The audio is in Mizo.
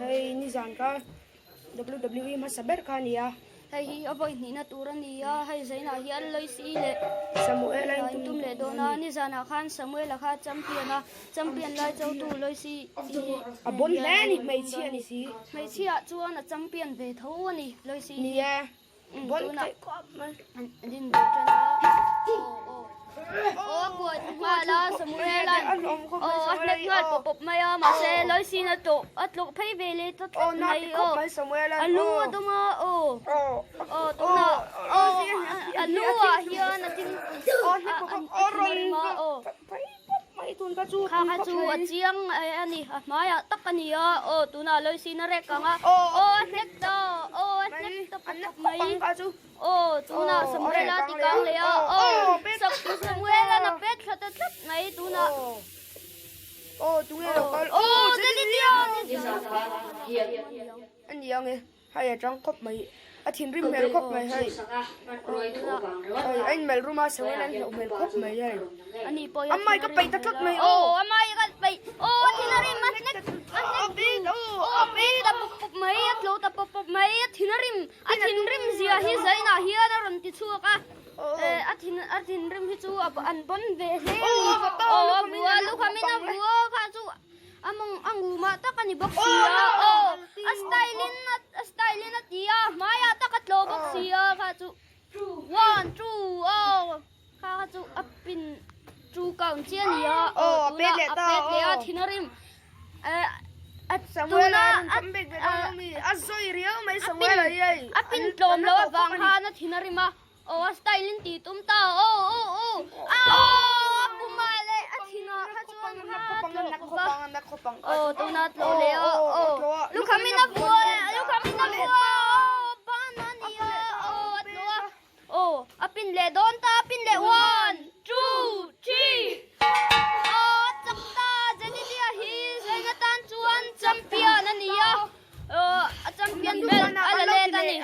Hei nizan kha WWE hmasa ber kha a ni a. Hei hi a vawi hnihna tur a ni a, hei zainah hian Loicy leh Samuel a a intum leh dawn a, nizanah khan Samuel-a kha champion a, champion lai chotu Loicy hi A bawn hle a ni, hmeichhia a ni si. Hmeichhia ah chuan a champion ve tho a ni Loicy hi. Ni e. Bon theih khawp mai. An in duh tan a. Aw aw. Aw a kuai ta nghal a Samuel an. Aw a hnek nghal pawp pawp mai a mahse Loicy a tlawh a tlawh phei ve leh ta tlat mai aw. A lu a dawm a aw. Aw tunah aw a lu ah hian a thing a thinrim a aw. Kha kha chu a chiang a ni a hmaiah tak a ni a aw tunah Loicy na rek ang a aw a hnek ta aw a hnek ta pawp pawp mai aw tunah Samuela ti kang leh a aw Samuela na pet thla ta tlat mai tunah aw tunge lo kal aw Jedidia a ni ang e. Hei a tang khawp mai, a thinrim hmel khawp mai hei. Hei a inmelh rum a, Samuel an hlauh hmel khawp mai hei. Amai ka peih ta tlat mai aw. Amai ka peih aw a thinarim a hnek a hnek aw a pet ta pawp pawp mai a tlo ta pawp pawp mai a thinarim a thinrim zia hi zainah hian a rawn ti chhuak a a thin a thinrim hi chu an pawn ve hle a ni aw a vua lukhamin a vua kha chu A mawng a ngumah tak a ni bawk si a, aw a style in a style in a ti a, hmaiah tak a tlaw bawk si a kha chu one two aw kha kha chu a pin two count chiah a ni a, aw tunah a pet leh a thin a rim eh a tuna a pin a pin tlawm loh avang khan a thin a rim a. Aw a style in tih tum ta aw aw aw aw a puma leh a thinah kha chuan kha tlawh khawp a aw tuna tlawh leh a aw lukham in a bua lukham in a bua aw ban a ni a aw a tlawh a aw a pin leh dawn ta a pin leh one two three aw a chak ta Jenilia hi zaina tan chuan champion a ni a aw a champion belt a la let a ni.